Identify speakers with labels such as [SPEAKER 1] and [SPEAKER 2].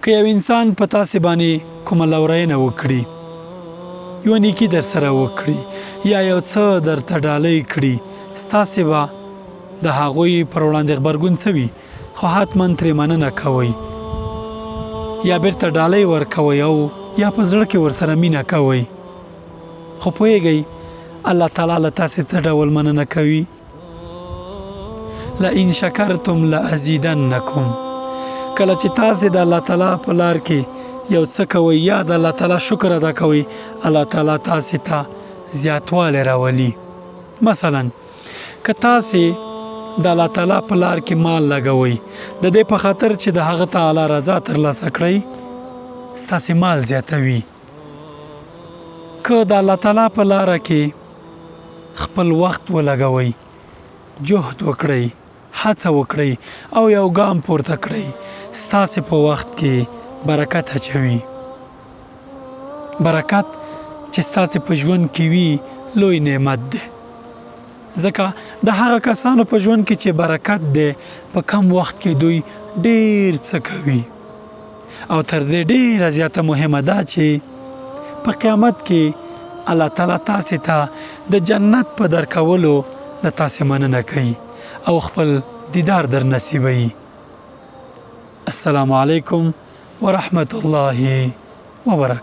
[SPEAKER 1] که یو انسان په تاسې باندې کومه لورینه وکړي، یوه نیکي درسره وکړي یا یو څه درته ډالۍ کړي، ستاسې به د هغوی پر وړاندې غبرګون څه وي؟ خو حتما ترې مننه کوئ یا بیرته ډالۍ ورکوئ او یا په زړه کې ورسره مینه کوئ. خو پوهېږئ الله تعالی له تاسې څه ډول مننه کوي؟ لئن شکرتم لازیدنکم. کله چې تاسې د الله تعالی په لار کې یو څه کوئ یا د الله تعالی شکر ادا کوئ، الله تعالی تاسې ته زیاتوالی راولي. مثلا که تاسې د الله تعالی په لار کې مال لګوئ د دې په خاطر چې د هغه تعالی رضا ترلاسه کړئ، ستاسې مال زیاتوي. که د الله تعالی په لاره کې خپل وخت ولګوئ، جهد وکړئ، هڅه وکړئ او یو ګام پورته کړئ، ستاسې په وخت کې برکت اچوي. برکت چې ستاسې په ژوند کې وي لوی نعمت دی، ځکه د هغه کسانو په ژوند کې چې برکت دی په کم وخت کې دوی ډیر څه کوي. او تر دې ډیره زیاته مهمه دا چې په قیامت کې الله تعالی تاسې ته د جنت په درکولو له تاسې مننه کوي او خپل دیدار در نصیبوي. السلام علیکم ورحمة الله وبرکاته.